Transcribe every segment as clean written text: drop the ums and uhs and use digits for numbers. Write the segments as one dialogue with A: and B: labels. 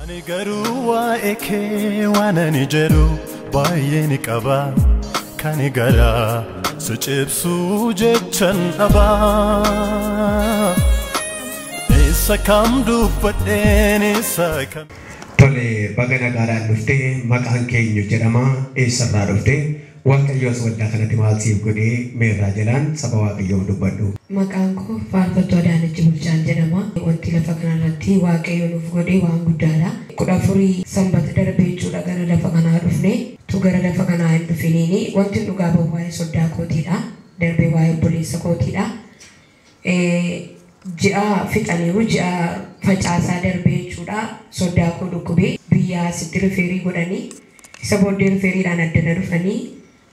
A: Ani garuu waa'ee kee waan ani jedhu baay'ee ni qaba kan garaa si cibsu jechan dhabaa isa kam dubbadheen isa kam.
B: Tole, baga nagaadhaan dhuftee. Maqaan keenyu jedhama? Eessarraa dhuftee? Waaqayyoos waldaa kanatti maal siif godhee? Meerraa jedhaan saba Waaqayyoo dubbadhu.
C: Maqaan koo Faarfattuu Adaanach Bulchaan jedhama. Wanti lafa kanarratti Waaqayyo nuuf godhee waan guddaadha. 14 sanbata darbee jechuudha gara lafa kanaa dhufne. Tu gara lafa kanaa hin dhufiniini wanti dhugaa bahu waa'ee soddaa kootiidha. Darbee waa'ee obboleessa kootiidha. Ji'a fixaniiru, ji'a facaasaa darbee jechuudha. Soddaa koo dhukkubee biyya asitti refer godhanii, isa booddee referiidhaan addana dhufanii,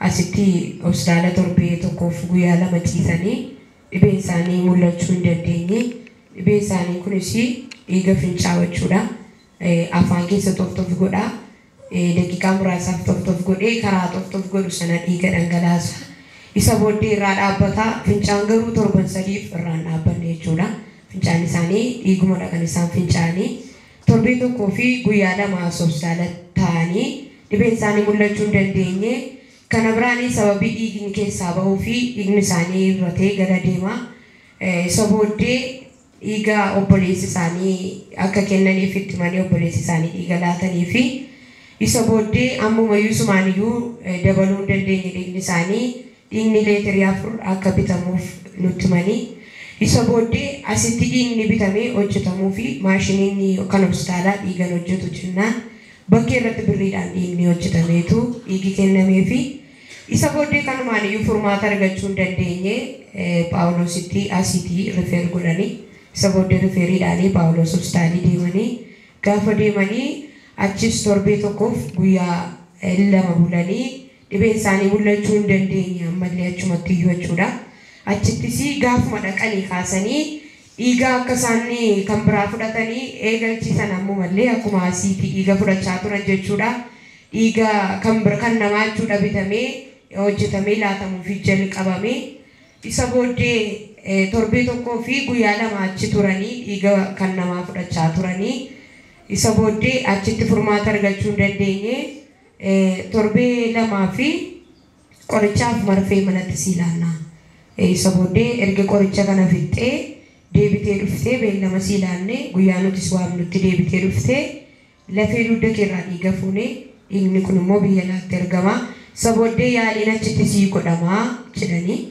C: asitti hospitaala torbee tokkoof guyyaa 2 ciisanii dhibeen isaanii mul'achuu hin dandeenye. Dhibeen isaanii kunis dhiiga fincaa'achuudha. Afaan keessa tof tof godha. Daqiiqaa muraasaaf tof tof godhee karaa tof tof godhu sana dhiiga dhangalaasa. Isa booddee irraa dhaabbata. Fincaan garuu torban 3f irraa hin dhaabbanne jechuudha. Fincaan isaanii dhiigumadha kan isaan fincaanii. Torbee tokkoo fi guyyaa 2 hospitaala taa'anii dhibeen isaanii mul'achuu hin dandeenye. Kana biraanii sababii dhiigni keessaa bahuu fi dhiigni isaanii irratee gara deema. Isa booddee dhiiga obboleessi isaanii akka kennaniif itti manii obboleessi isaanii dhiiga laatanii fi isa booddee ammumayyuu sumaaniyyuu dabaluu hin dandeenye dhiigni isaanii, dhiigni leetirii 4 akka bitamuuf nutti manii. Isa booddee asitti dhiigni bitamee hojjetamuu fi maashiniin kan hospitaalaa dhiigan hojjetu jennaan bakkee irratti birriidhaan dhiigni hojjetameetu dhiigi kennamee fi isa booddee kanumaan iyyuu furmaata argachuu hin dandeenye. Paawuloositti asiitii refer godhanii, isa booddee referiidhaanii Paawuloos hospitaalii deemanii, gaafa deemanii achis torbee tokkoof guyyaa 2 bulanii dhibeen isaanii mul'achuu hin dandeenye ammallee achumatti iyyuu jechuudha. Achittis gaafuma dhaqanii kaasanii dhiiga akka isaan kan biraa fudhatanii eegalchiisan ammumallee akkuma asiitii dhiiga fudhachaa turan jechuudha. Dhiiga kan bira kan namaa jechuudha bitamee hojjetamee laatamuuf jalqabame. Isa booddee torbee tokkoo fi guyyaa 2 achi turanii dhiiga kan namaa fudhachaa turanii, isa booddee achitti furmaata argachuu hin dandeenye. Torbee 2 fi qorichaaf marfee manatti sii laannaa. Isa booddee erga qoricha kana fixxee deebitee dhuftee beellama sii laannee guyyaa nutis waamnutti deebitee dhuftee lafee dugda keerraa dhiiga fuunee dhiigni kun immoo biyya alaatti ergama. Isa booddee yaaliin achitti sii godhamaa jedhanii.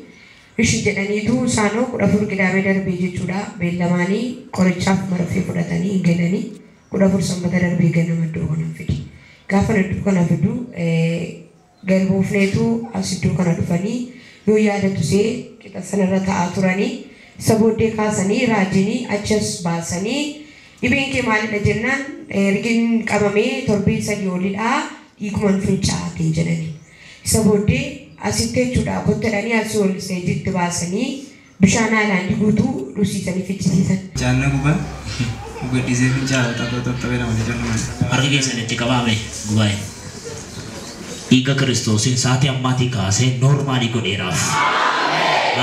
C: Ishi jedhaniitu isaanoo 14 qidaamee darbee jechuudha beellamaanii qorichaaf marfee fudhatanii hin galanii, 14 sanbata darbee ganama iddoo kana fide. Gaafa iddoo kana fidu galboofneetu as iddoo kana dhufanii yoo yaadatu see qixa sanarra taa'aa turanii, isa booddee kaasanii raajinii achas baasanii dhibeen kee maalidha jennaan ergin qabamee torbee 3 olidha dhiiguman fincaa'aatiin jedhanii. Isa booddee asitti jechuudha kottadhanii asii ol isteejitti baasanii bishaan haayilaandii guutuu dhusiisanii fichisiisan.
D: Jaanna guba gugadhisee fincaa'aa xaxxaxxabee nama jaallu.
E: Harki keessan itti qabaame gubaa'e. Dhiiga Kiristoosiin sa'aatii ammaatii kaasee normal godheeraaf.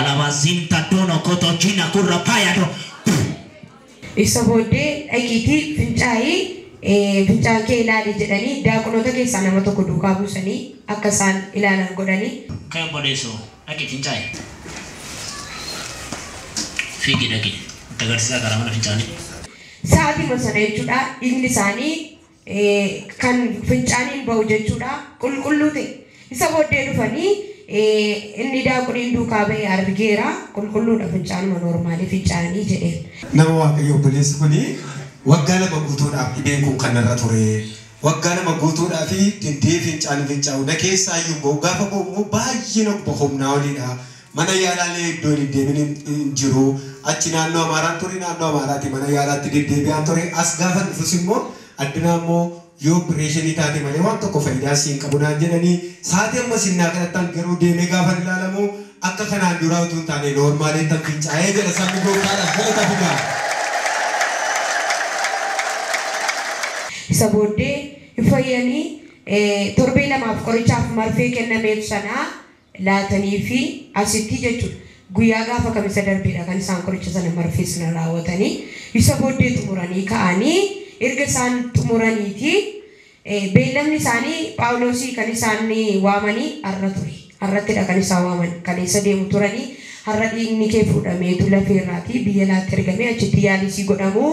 E: Alabaaziin taddoon kotochina kurra paayado.
C: Isa booddee dhaqiitii fincaa'ii fincaan kee ilaali jedhanii daaqonoota keessaa nama tokko duukaa buusanii akka isaan ilaalan godhanii.
E: Kan obboleessoo dhaqi fincaa'i. Fiigi dhaqi. Itti agarsiisaa karaa mana fincaanii.
C: Sa'aatima sana jechuudha dhiigni isaanii kan fincaaniin bahu jechuudha qulqulluu ta'e. Isa booddee dhufanii inni daaqoniin duukaa ba'e argeera qulqulluudha fincaanuma normal fincaanii jedheen.
B: Nama Waaqayyo, obboleessi kuni waggaa 2 guutuudhaaf dhibeen kun kan narra ture. Waggaa 2 guutuudhaaf dindee fincaan fincaa'u na keessaa iyyuu bahu, gaafa bahu immoo baay'ee na guba, humnaa oliidha. Mana yaalaalee iddoo hin deemin hin jiru. Achi naannoo Amaaraan ture, naannoo Amaaraatti mana yaalaatti deddeebi'aan ture. As gaafa dhufus immoo addunaa immoo yoo operation taate malee waan tokko faayidaa siin qabu naan jedhanii, sa'aatii amma sinnaa kanattan garuu deemee gaafa ilaalamu akka kanaan duraa utuu hin taane normaleettan fincaa'ee jedha. Sabni gooftaadhaaf galata fidaa.
C: Isa booddee hin fayyanii torbee 2f qorichaaf marfee kennameef sanaa laatanii fi asitti jechuudha. Guyyaa gaafa kamisa darbeedha kan isaan qoricha sana marfee sana raawwatanii isa booddee xumuranii ka'anii erga isaan xumuraniiti beellamni isaanii Phaawulosii kan isaan waamanii har'a ture. Har'attidha kan isaan waaman kaleessa deemu turanii har'a dhiigni kee fuudhameetu lafeerraatii biyya laatti ergamee achitti yaalii sii godhamu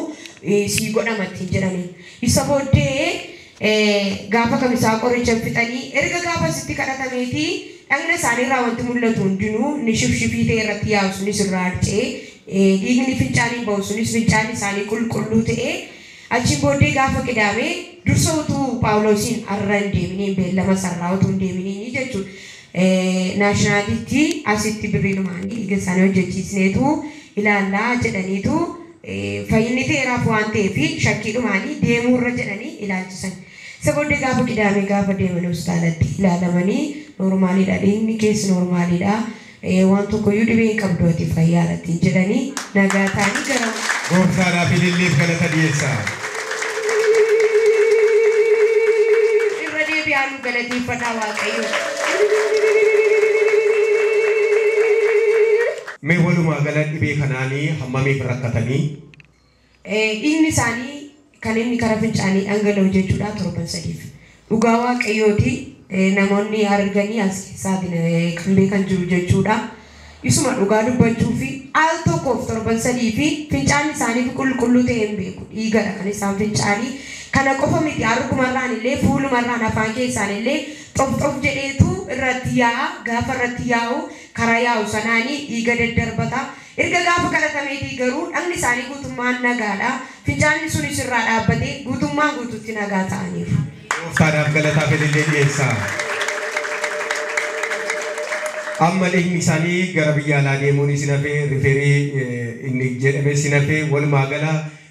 C: sii godhama ittiin jedhanii. Isa booddee gaafa kamisaa qoricha fixanii erga gaafa sitti kadhatameeti dhagna isaaniirraa wanti mul'atu hundinuu ni shifshifii ta'e irratti yaa'u sunis irraa harca'ee dhiigni fincaaniin ba'u sunis fincaan isaanii qulqulluu ta'e achiin booddee gaafa qidaamee dursa utuu Phaawulosiin har'a hin deeminiin beellama sarraa utuu hin deeminiin jechuudha. Naashinaalitti asitti birriinumaan dhiiga isaanii hojjechiisneetu ilaallaa jedhaniitu fayyinni ta'eeraaf waan ta'eef shakkiidhumaanii deemuurra jedhanii ilaalchisan. Isa booddee gaafa qidaamee gaafa deeman hospitaalatti ilaalamanii noormaaliidha dhiigni keessi noormaaliidha waan tokkoyyuu dhibee hin qabdu ati fayyaadha ittiin jedhanii nagaa ta'anii gara
B: Gooftaadhaaf ililleef galata dhiyeessaa.
C: Irra deebi'aa nu galateeffadhaa Waaqayyo.
B: Mee walumaa gala dhibee kanaanii hammamiif rakkatanii?
C: Dhiigni isaanii kan inni karaa fincaanii dhangala'u jechuudha torban sadiif. Dhugaa Waaqayyooti namoonni arganii as keessaatiin kan beekan jiru jechuudha. Isuma dhugaa dubbachuu fi al tokkoof torban sadii fi fincaan isaanii qulqulluu ta'e hin beeku. Dhiigadha kan isaan fincaanii. Kana qofa miti argumarraan illee fuulumarraan afaan keessaan illee xof xof jedheetu irratti yaa'a. Gaafa irratti yaa'u karaa yaa'u sanaanii dhiiga daddarbata. Erga gaafa kadhatameetii garuu dhagni isaanii guutummaan nagaadha. Fincaanni sunis irraa dhaabbatee guutummaan guutuutti nagaa ta'aniiru.
B: Gooftaadhaaf galataaf ilillee dhiyeessaa. Amma dhiigni isaanii gara biyya alaa deemuun isin hafee riferii inni jedhame isin hafee walumaa gala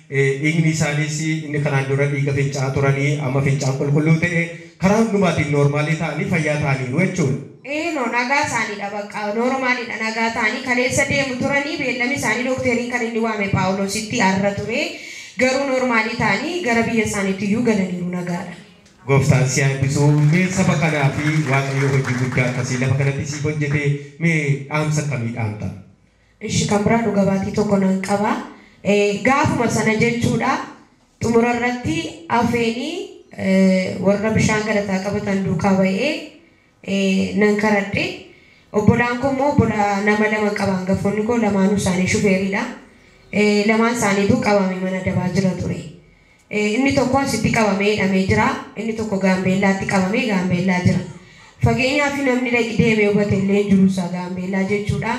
B: dhiigni isaaniis inni kanaan dura dhiiga fincaa'aa turanii amma fincaan qulqulluu ta'e karaa hundumaatiin noormaalii ta'anii fayyaa ta'aniiru jechuudha.
C: No nagaa isaaniidha bakka noormaaliidha nagaa ta'anii kaleessa deemu turanii beellamni isaanii dookteriin kan inni waame Phaawulositti har'a ture garuu noormaalii ta'anii gara biyya isaaniitti iyyuu galaniiru nagaadha.
B: Gooftaan si eebbisuu mee saba kanaa fi Waaqayyo hojii guddaa akkasii lafa kanatti siif hojjete mee dhaamsa akkamii dhaamta?
C: Ishi kan biraa dhuga baatii tokko nan qaba. Gaafuma sana jechuudha xumura irratti afeenii warra bishaan galataa qabatan duukaa ba'ee nan karadhe. Obbolaan koo immoo obbolaa nama lama qaba. Hangafoonni koo lamaanuu isaanii shufeeriidha. Lamaan isaaniitu qabamee mana dabaa jira ture. Inni tokko asitti qabamee hidhamee jira. Inni tokko Gaambeellaatti qabamee Gaambeellaa jira. Fageenyaaf namni dhaqi deemee hubate illee jiru isaa Gaambeellaa jechuudha.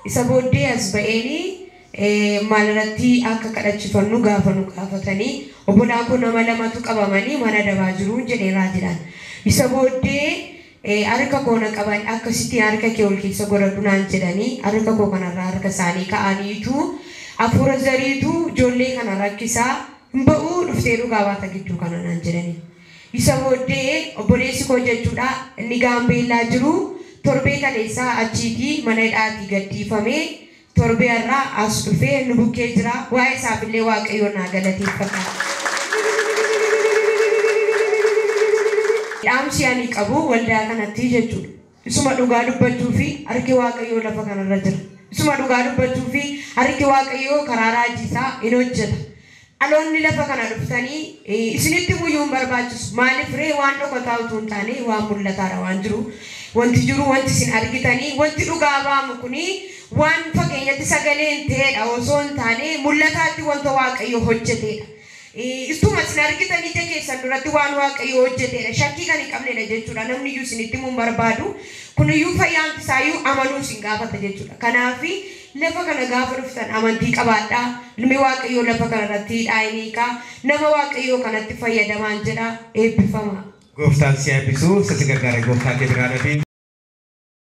C: Isa booddee as ba'eenii maalirratti akka kadhachifannu gaafa nu gaafatanii obbolaan koo nama lamatu qabamanii mana dabaa jiru jedheeraa jedhan. Isa booddee harka koo na qaban akkasitti harka kee ol keessa godhadhu naan jedhanii harka koo kanarraa harka isaanii ka'aniitu hafuura zariitu ijoollee kana rakkisaa hin ba'uu dhuftee dhugaa baata gidduu kana naan jedhanii. Isa booddee obboleessi koo jechuudha inni Gaambeellaa jiru torbee kaleessaa achiitii mana hidhaatii gadhiifamee torbee irraa as dhufee nu bukkee jira. Waa'ee isaaf illee Waaqayyoon naa galateeffadha. Dhaamsi ani qabu waldaa kanatti jechuudha. Isuma dhugaa dubbachuu fi harki Waaqayyoo lafa kanarra jira. Isuma dhugaa dubbachuu fi harki Waaqayyoo karaa raajii isaa in hojjeta. Dhaloonni lafa kana dhuftanii isinitti guyyuu hin barbaachisu. Maaliif ree waan dhokataa utuu hin taane waan mul'ataadha waan jiru. Wanti jiru wanti isin argitanii wanti dhugaa ba'amu kuni waan fageenyatti sagaleen ta'edha osoo hin taane mul'ataatti wanta Waaqayyo hojjetedha. Istuma isin argitan ija keessan duratti waan Waaqayyo hojjetedha. Shakkii kan hin qabnedha jechuudha. Namni iyyuu isinitti himuu hin barbaadu. Kuniyyuu fayyaan isaayyuu amanuu isin gaafata jechuudha. Kanaaf lafa kana gaafa dhuftan amantii qabaadhaa. Ilmi Waaqayyoo lafa kanarratti hidhaa hin hiikaa. Nama Waaqayyoo kanatti fayyadamaan jedha. Eebbifama.
B: Gooftaan si eebbisuu, si gargaara gooftaa kee biraa dhabii.